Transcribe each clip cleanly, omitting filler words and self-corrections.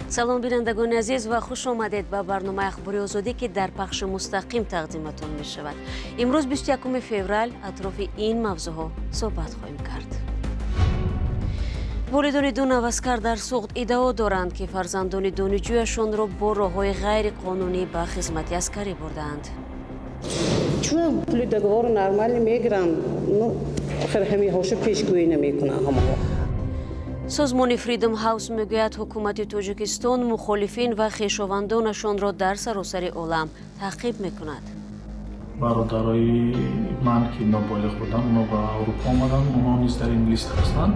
Салом, бинандагони азиз, ва хуш омадед ба барномаи Ахбори Озодӣ, ки дар пахши мустақим тақдиматон мешавад. Имрӯз, 21 феврал, атрофи ин мавзӯъҳо суҳбат хоҳем кард. Волидони ду наваскар дар Суғд иддао доранд, ки фарзандони донишҷӯяшонро бо роҳҳои ғайриқонунӣ ба хизмати аскарӣ бурдаанд. Чун пули договору нормально мегиранд, ну, охир ҳамиҳошу пешгӯӣ намекунанд ҳамаҳо. Созмони Freedom House мегӯяд, ҳукумати Тоҷикистон мухолифин ва хешовандонашонро дар саросари олам таъқиб мекунад. Бародарои ман, ки ноболиғ буданд, онҳо ба Аврупо омаданд, онҳо низ дар ин лист ҳастанд.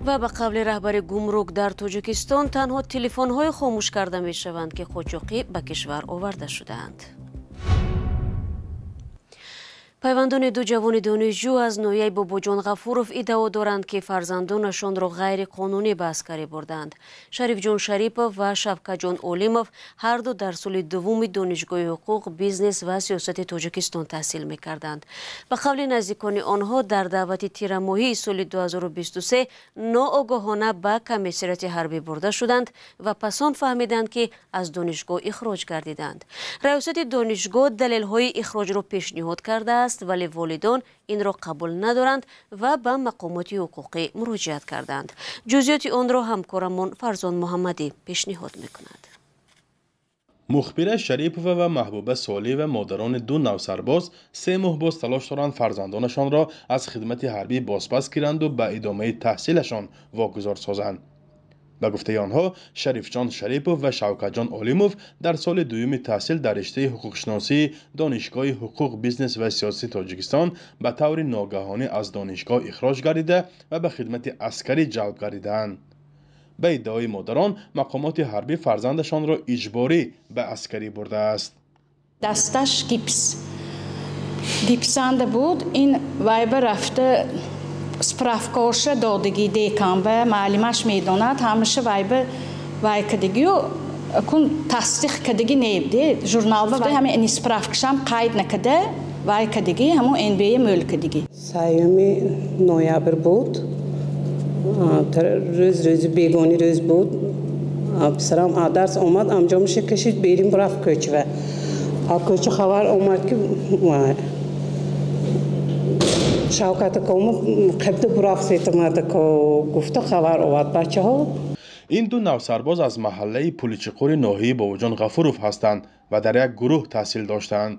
Ва ба қавли раҳбари гумрук, дар Тоҷикистон танҳо телефонҳое хомӯш карда мешаванд, ки қочоқӣ ба кишвар оварда шудаанд. Пайвандони ду ҷавони донишҷӯ аз ноҳияи Бобоҷон Ғафуров иддао доранд, ки фарзандонашонро ғайриқонунӣ ба аскарӣ бурдаанд. Шарифҷон Шарипов ва Шавкатҷон Олимов ҳарду дар соли дуввуми Донишгоҳи ҳуқуқ, бизнес ва сиёсати Тоҷикистон таҳсил мекарданд. Ба қавли наздикони онҳо, дар даъвати тирамоҳии соли 2023 ноогоҳона ба комиссариати ҳарбӣ бурда шуданд ва пас он фаҳмиданд, ки аз донишгоҳ ихроҷ гардиданд. Раёсати донишгоҳ далелҳои ихроҷро пешниҳод кардааст, вале волидон инро қабул надоранд ва ба мақомоти ҳуқуқӣ муроҷиат карданд. Ҷузъиёти онро ҳамкорамон Фарзон Муҳаммадӣ пешниҳод мекунад. Мухбира Шарипова ва Маҳбуба Солиева, модарони ду навсарбоз, 3 моҳ боз талош доранд фарзандонашонро аз хидмати ҳарбӣ бозпас гиранду ба идомаи таҳсилашон вогузор созанд. Ба гуфтаи онҳо, Шарифҷон Шарипов ва Шавкатҷон Олимов дар соли дуюми таҳсил дар риштаи ҳуқуқшиносии Донишгоҳи ҳуқуқ, бизнес ва сиёсати Тоҷикистон ба таври ногаҳонӣ аз донишгоҳ ихроҷ гардида ва ба хидмати аскарӣ ҷалб гардидаанд. Ба иддаои модарон, мақомоти ҳарбӣ фарзандашонро иҷборӣ ба аскарӣ бурдааст. Дасташ гипс гипсанда буд. Ин вайба рафта, справкаоша додагӣ деканба, маълимаш медонад, ҳамаша вайба вай кадагию кун тасдиқ кадагӣ небде журналба, ҳами ини справкашам қайд накада вай кадагӣ, ҳамон НБ мӯл кадагӣ. 3 ноябр буд, рӯз рӯзи бегонӣ рӯз буд. Писарам дарс омад, анҷомаша кашид, берим рафт кӯчава. Кӯча хабар омад, ки Шавкатакому қабда бурафт, сетамадако гуфта хабар овард бачаҳо. Ин ду навсарбоз аз маҳаллаи Пуличиқури ноҳияи Бобоҷон Ғафуров ҳастанд ва дар як гурӯҳ таҳсил доштаанд.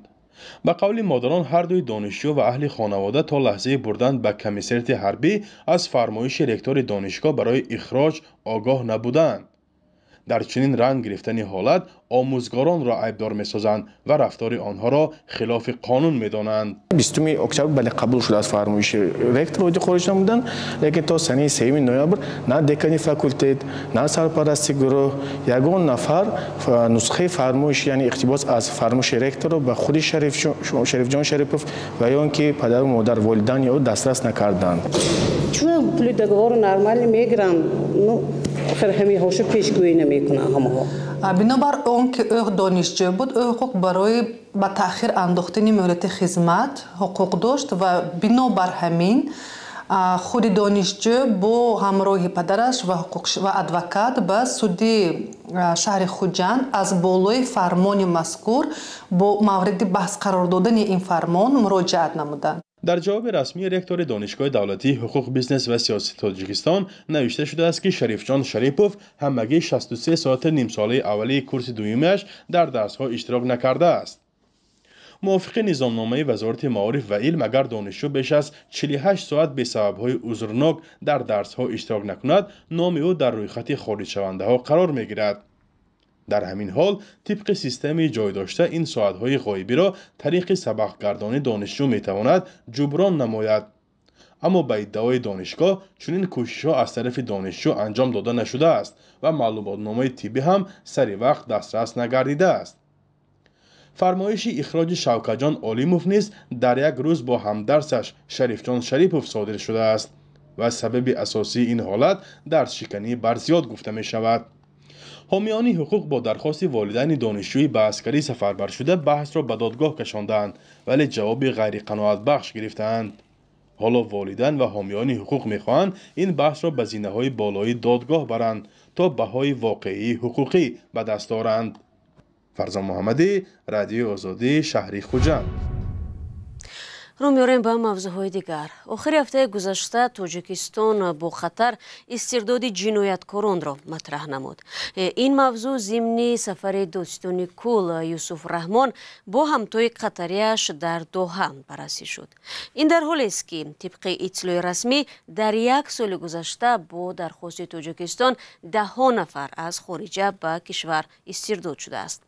Ба қавли модарон, ҳардуи донишҷӯ ва аҳли хонавода то лаҳзаи бурдан ба комиссариати ҳарбӣ аз фармоиши ректори донишгоҳ барои ихроҷ огоҳ набуданд. Дар чунин ранг гирифтани ҳолат омӯзгоронро айбдор месозанд ва рафтори онҳоро хилофи қонун медонанд. 20 октябр, бале, қабул шудааст фармоиши ректор оиди хориҷ намудан, лекин то санаи 3 ноябр на декани факултет, на сарпарасти гурӯҳ, ягон нафар нусхаи фармоиш, яъне иқтибос аз фармоиши ректорро ба худи Шарифҷон Шарипов ва ё он ки падару модар, волидани ӯ дастрас накарданд. Чун пули договору нормально мегиранд, ну, охир ҳамиҳошу пешгӯӣ намекунанд ҳамаҳо. Бинобар он ки ӯ донишҷӯ буд, ӯ ҳуқуқ барои ба таъхир андохтани муҳлати хизмат ҳуқуқ дошт ва бинобар ҳамин худи донишҷӯ бо ҳамроҳи падараш ва адвокат ба суди шаҳри Хуҷанд аз болои фармони мазкур бо мавриди баҳс қарор додани ин фармон муроҷиат намуданд. Дар ҷавоби расмии ректори Донишгоҳи давлатии ҳуқуқ, бизнес ва сиёсати Тоҷикистон навишта шудааст, ки Шарифҷон Шарипов ҳамагӣ 63 соати нимсолаи аввалии курси дуюмиаш дар дарсҳо иштирок накардааст. Мувофиқи низомномаи Вазорати маориф ва илм, агар донишҷӯ беш аз 48 соат бесабабҳои узрнок дар дарсҳо иштирок накунад, номи ӯ дар рӯйхати хориҷшавандаҳо қарор мегирад. Дар ҳамин ҳол, тибқи системаи ҷойдошта, ин соатҳои ғоибиро тариқи сабақгардонӣ донишҷӯ метавонад ҷуброн намояд. Аммо ба иддаои донишгоҳ, чунин кӯшишҳо аз тарафи донишҷӯ анҷом дода нашудааст ва маълумотномаи тиббӣ ҳам сари вақт дастрас нагардидааст. Фармоиши ихроҷи Шавкатҷон Олимов низ дар як рӯз бо ҳамдарсаш Шарифҷон Шарипов содир шудааст ва сабаби асосии ин ҳолат дарсшиканӣ барзиёд гуфта мешавад. Ҳомиёни ҳуқуқ бо дархости волидайни донишҷӯи ба аскарӣ сафарбаршуда баҳсро ба додгоҳ кашондаанд, вале ҷавоби ғайриқаноатбахш гирифтаанд. Ҳоло волидайн ва ҳомиёни ҳуқуқ мехоҳанд ин баҳсро ба зинаҳои болоии додгоҳ баранд, то баҳои воқеии ҳуқуқӣ ба даст оранд. Фарзон Муҳаммадӣ, Радиои Озодӣ, шаҳри Хуҷанд. Рӯ меорем ба мавзӯъҳои дигар. Охири ҳафтаи гузашта Тоҷикистон бо хатар истирдоди ҷинояткоронро матраҳ намуд. Ин мавзӯъ зимни сафари додситони кул Юсуф Раҳмон бо ҳамтои қатарияш дар Доҳа баррасӣ шуд. Ин дар ҳолест, ки тибқи иттилои расмӣ дар як соли гузашта бо дархости Тоҷикистон даҳҳо нафар аз хориҷа ба кишвар истирдод шудааст.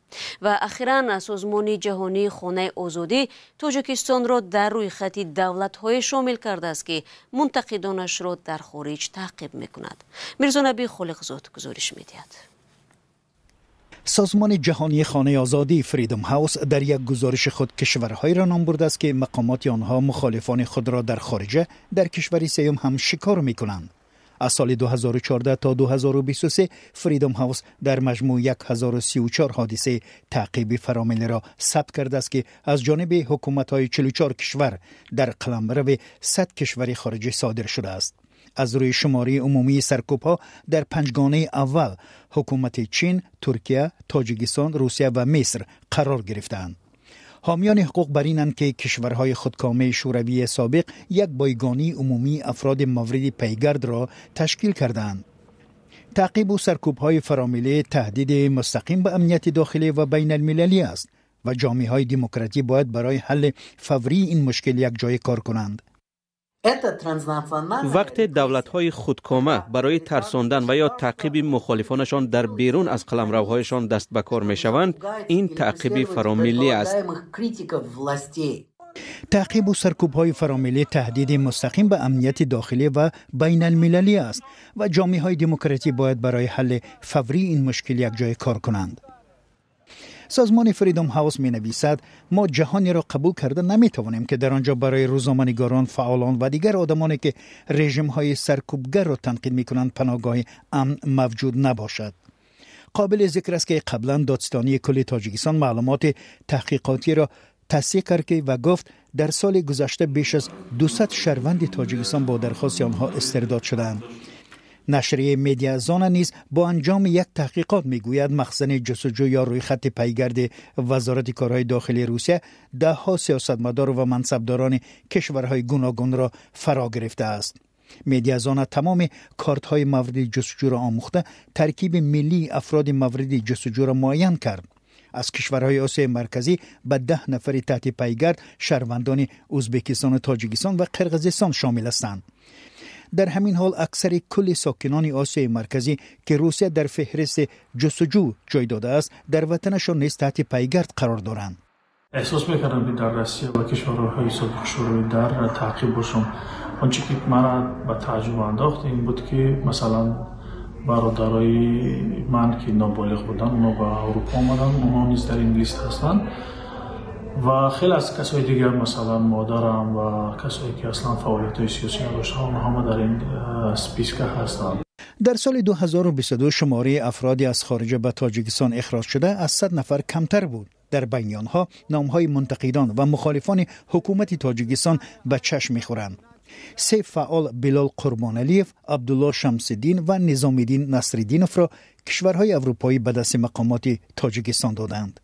Ва ахиран Созмони ҷаҳонии Хонаи Озодӣ Тоҷикистонро дар рӯйхати давлатҳое шомил кардааст, ки мунтақидонашро дар хориҷ таъқиб мекунад. Мирзонаби Холиқзод гузориш медиҳад. Созмони ҷаҳонии Хонаи Озодӣ Фридом Ҳаус дар як гузориши худ кишварҳоеро ном бурдааст, ки мақомоти онҳо мухолифони худро дар хориҷа дар кишвари сеюм ҳам шикор мекунанд. Аз соли 2014 то 2023 Фридом Ҳаус дар маҷмӯъ 1034 ҳодисаи таъқиби фаромиллиро сабт кардааст, ки аз ҷониби ҳукуматҳои 44 кишвар дар қаламрави 100 кишвари хориҷӣ содир шудааст. Аз рӯи шумории умумии саркӯбҳо дар панҷгонаи аввал ҳукумати Чин, Туркия, Тоҷикистон, Русия ва Миср қарор гирифтаанд. Ҳомиёни ҳуқуқ бар инанд, ки кишварҳои худкомаи шӯравии собиқ як бойгонии умумии афроди мавриди пайгардро ташкил кардаанд. Таъқибу саркӯбҳои фаромиллӣ таҳдиди мустақим ба амнияти дохилӣ ва байналмилалӣ аст ва ҷомеаҳои демократӣ бояд барои ҳалли фаврии ин мушкил якҷоя кор кунанд. Вақте давлатҳои худкома барои тарсондан ва ё таъқиби мухолифонашон дар берун аз қаламравҳояшон даст ба кор мешаванд, ин таъқиби фаромиллӣ аст. Таъқибу саркӯбҳои фаромиллӣ таҳдиди мустақим ба амнияти дохилӣ ва байналмилалӣ аст ва ҷомеаҳои демократӣ бояд барои ҳалли фаврии ин мушкил якҷоя кор кунанд. Созмони Фридом Ҳаус менависад, мо ҷаҳонеро қабул карда наметавонем, ки дар он ҷо барои рӯзноманигорон, фаъолон ва дигар одамоне, ки режимҳои саркӯбгарро танқид мекунанд, паноҳгоҳи амн мавҷуд набошад. Қобили зикр аст, ки қаблан додситонии кулли Тоҷикистон маълумоти таҳқиқотиро тасдиқ кард ва гуфт, дар соли гузашта беш аз 200 шаҳрванди Тоҷикистон бо дархости онҳо истирдод шудаанд. Нашрияи Медиазона низ бо анҷоми як таҳқиқот мегӯяд, махзани ҷустуҷӯ ё рӯйхати пайгарди Вазорати корҳои дохилии Русия даҳҳо сиёсатмадор ва мансабдорони кишварҳои гуногунро фаро гирифтааст. Медиазона тамоми картҳои мавриди ҷустуҷӯро омӯхта, таркиби миллии афроди мавриди ҷустуҷӯро муайян кард. Аз кишварҳои Осиёи Марказӣ ба 10 нафари таҳти пайгард шаҳрвандони Ӯзбекистону Тоҷикистон ва Қирғизистон шомил ҳастанд. Дар ҳамин ҳол аксари кулли сокинони Осиёи Марказӣ, ки Русия дар феҳристи ҷустуҷӯ ҷой додааст, дар ватанашон низ таҳти пайгард қарор доранд. Эҳсос мекардам, ки дар Россия ва кишварҳои собиқ шӯравӣ дар таъқиб бошам. Он чи ки маро ба тааҷҷуб андохт ин буд, ки масалан бародарои ман, ки ноболиғ буданд, онҳо ба Аврупо омаданд, онҳо низ дар ин лист ҳастанд ва хеле аз касои дигар, масалан модарам ва касое ки аслан фаъолиятҳои сиёсӣ надоштанд, онҳо ҳама дар ин списка ҳастанд. Дар соли 2022 шумораи афроди аз хориҷа ба Тоҷикистон ихроҷ шуда аз 100 нафар камтар буд. Дар байни онҳо номҳои мунтақидон ва мухолифони ҳукумати Тоҷикистон ба чашм мехӯранд. Се фаъол Билол Қурбоналиев, Абдулло Шамсиддин ва Низомиддин Насриддиновро кишварҳои аврупоӣ ба дасти мақомоти Тоҷикистон доданд.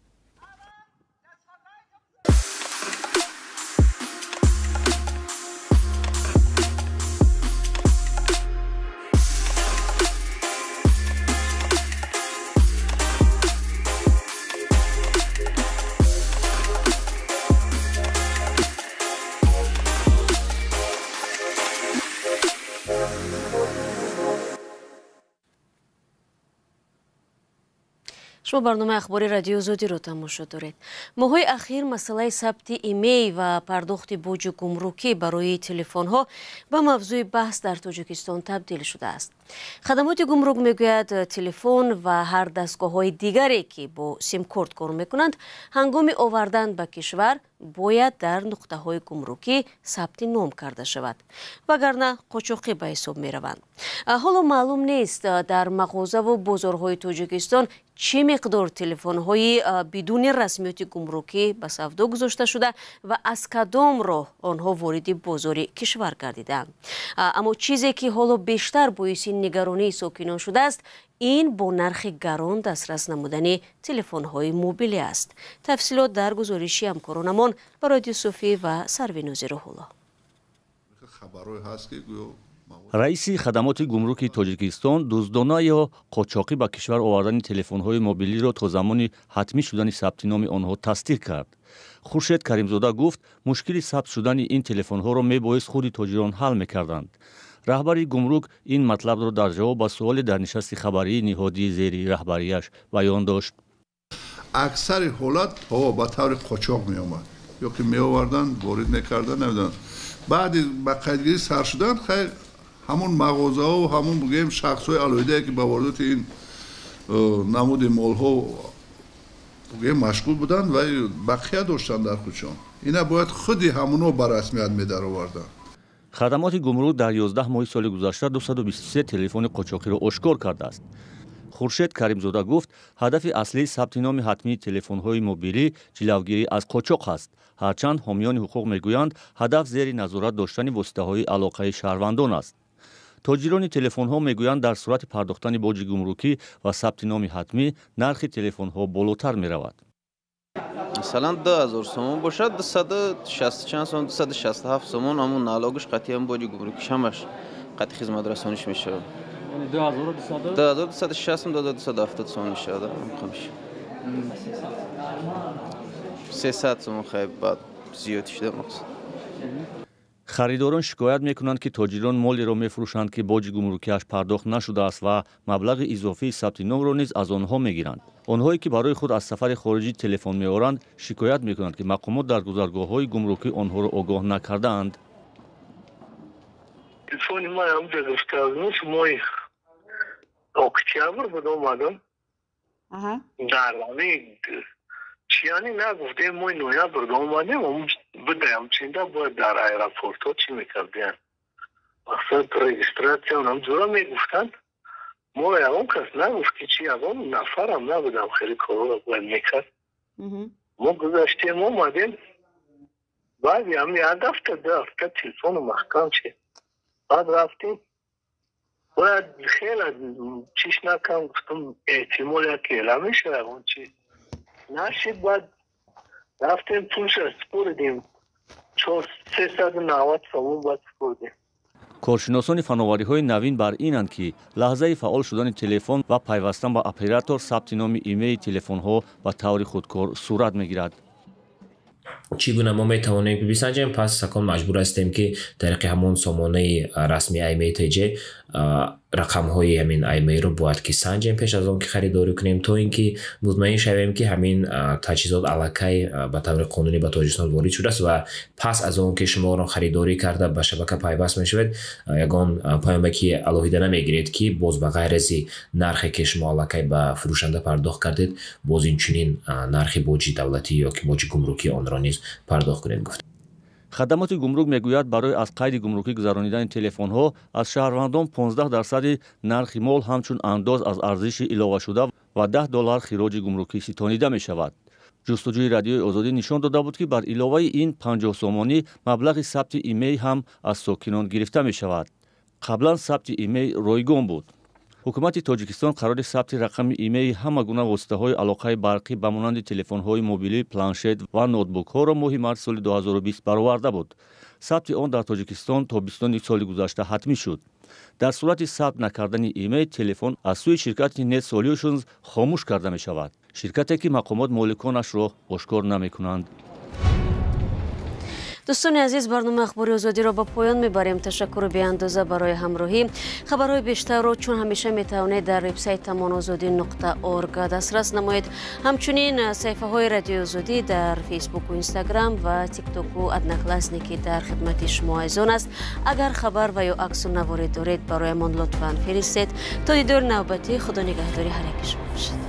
Шумо барномаи ахбори Радиои Озодиро тамошо доред. Моҳҳои ахир масъалаи сабти имей ва пардохти боҷи гумрукӣ барои телефонҳо ба мавзӯи баҳс дар Тоҷикистон табдил шудааст. Хадамоти гумрук мегӯяд, телефон ва ҳар дастгоҳҳои дигаре, ки бо симкорт кор мекунанд, ҳангоми овардан ба кишвар бояд дар нуқтаҳои гумрукӣ сабти ном карда шавад, вагарна қочоқӣ ба ҳисоб мераванд. Ҳоло маълум нест, дар мағозаву бозорҳои Тоҷикистон чӣ миқдор телефонҳои бидуни расмиёти гумрукӣ ба савдо гузошта шуда ва аз кадом роҳ онҳо вориди бозори кишвар гардидаанд. Аммо чизе ки ҳоло бештар боиси нигаронии сокинон шудааст, ин бо нархи гарон дастрас намудани телефонҳои мобилӣ аст. Тафсилот дар гузориши ҳамкоронамон Бароди Юсуфӣ ва Сарвинози Рӯҳулло. Раиси хадамоти гумруки Тоҷикистон дуздона ё қочоқӣ ба кишвар овардани телефонҳои мобилиро то замони ҳатмӣ шудани сабти номи онҳо тасдиқ кард. Хуршед Каримзода гуфт, мушкили сабт шудани ин телефонҳоро мебоист худи тоҷирон ҳал мекарданд. Раҳбари гумрук ин матлабро дар ҷавоб ба суоле дар нишасти хабарии ниҳодии зери раҳбарияш баён дошт. Аксари ҳолат ба таври қочоқ меомад ё ки меоварданд, ворид мекарданд, намедонам. Баъди ба қайдгирӣ сар шудан, хайр, ҳамон мағозаҳо, ҳамон бигӯем шахсҳои алоҳидае, ки ба воридоти ин намуди молҳо бигӯем машғул буданд ва бақия доштанд дар худшон, ина бояд худи ҳамонҳо ба расмият медароварданд. Хадамоти гумрук дар 11 моҳи соли гузашта 223 телефони қочоқиро ошкор кардааст. Хуршед Каримзода гуфт, ҳадафи аслии сабти номи ҳатмии телефонҳои мобилӣ ҷилавгирӣ аз қочоқ аст. Ҳарчанд ҳомиёни ҳуқуқ мегӯянд, ҳадаф зери назорат доштани воситаҳои алоқаи шаҳрвандон аст. Тоҷирони телефонҳо мегӯянд, дар сурати пардохтани боҷи гумрукӣ ва сабти номи ҳатмӣ нархи телефонҳо болотар меравад. Масалан, 2000 сомон бошад, 260 чанд сомон, 267 сомон ҳамун налогаш қатъиян боҷи гумрукиш ҳамаш қатъи хизматрасониш мешавад. 2260, 2270 сомон мешавад. 300 сомон хай баъд зиёд шуда мақсад. Харидорон шикоят мекунанд, ки тоҷирон молеро мефурӯшанд, ки боҷи гумрукиаш пардохт нашудааст ва маблағи изофии сабти номро низ аз онҳо мегиранд. Онҳое ки барои худ аз сафари хориҷӣ телефон меоранд, шикоят мекунанд, ки мақомот дар гузаргоҳҳои гумрукӣ онҳоро огоҳ накардаанд. Телефони ман ҳамҷа гирифтааст, моҳи октябр буд омадам. Дар ҳамин чияни нагуфтем, моҳи ноябр омадем, бидаям чинда бояд дар аэропортҳо чӣ мекардиян, мақсад регистрация ҳамҷура мегуфтанд. Моро ягон кас нагуфт, ки чи, ягон нафарам набудам, хеле корро бояд мекард. Мо гузаштем, омадем, баъди ҳами як ҳафта, 2 ҳафта телефону маҳкам шид. Баъд рафтем, бояд хеле чиш накам, гуфтам эҳтимол яке эла мешавад, ягон чи нашид. Баъд рафтем, пулша супурдем, 390 сомон баъд супурдем. Коршиносони фановариҳои навин бар инанд, ки лаҳзаи фаъол шудани телефон ва пайвастан ба оператор сабти номи имейи телефонҳо ба таври худкор сурат мегирад. Чӣ гуна мо метавонем ки бисанҷем? Пас акон маҷбур ҳастем, ки тариқи ҳамон сомонаи расмии IMEI.tj рақамҳои ҳамин IMEI-ро бояд ки санҷем пеш аз он ки харидорӣ кунем, то ин ки мутмаин шавем, ки ҳамин таҷҳизот аллакай ба таври қонунӣ ба Тоҷикистон ворид шудааст. Ва пас аз он ки шумо онро харидорӣ карда ба шабака пайваст мешавед, ягон паёмаки алоҳида намегиред, ки боз ба ғайр ази нархе ки шумо аллакай ба фурӯшанда пардохт кардед, боз инчунин нархи боҷи давлатӣ ё ки боҷи гумрукӣ онро низ пардохт кунед, гуфт. Хадамоти гумрук мегӯяд, барои аз қайди гумрукӣ гузаронидани телефонҳо аз шаҳрвандон 15% нархи мол ҳамчун андоз аз арзиши иловашуда ва $10 хироҷи гумрукӣ ситонида мешавад. Ҷустуҷӯи Радиои Озодӣ нишон дода буд, ки бар иловаи ин 50 сомонӣ маблағи сабти имей ҳам аз сокинон гирифта мешавад. Қаблан сабти имей ройгон буд. Ҳукумати Тоҷикистон қарори сабти рақами имейи ҳама гуна воситаҳои алоқаи барқӣ ба монанди телефонҳои мобилӣ, планшет ва ноутбукҳоро моҳи март соли 2020 бароварда буд. Сабти он дар Тоҷикистон то 29 соли гузашта ҳатмӣ шуд. Дар сурати сабт накардани имей, телефон аз сӯи ширкати Net Solutions хомӯш карда мешавад, ширкате ки мақомот моликонашро ошкор намекунанд. Дӯстони азиз, барномаи Ахбори Озодиро ба поён мебарем. Ташаккуру беандоза барои ҳамроҳӣ. Хабарҳои бештарро чун ҳамеша метавонед дар вебсайтамон ozodi.org дастрас намоед. Ҳамчунин саҳифаҳои Радиои Озодӣ дар Фейсбуку Инстаграм ва Тиктоку Одноклассники дар хидмати шумо азизон аст. Агар хабар ва ё аксу наворе доред, бароямон лутфан фиристед. То дидори навбатӣ, Худо нигаҳдори ҳар яки шумо бошад.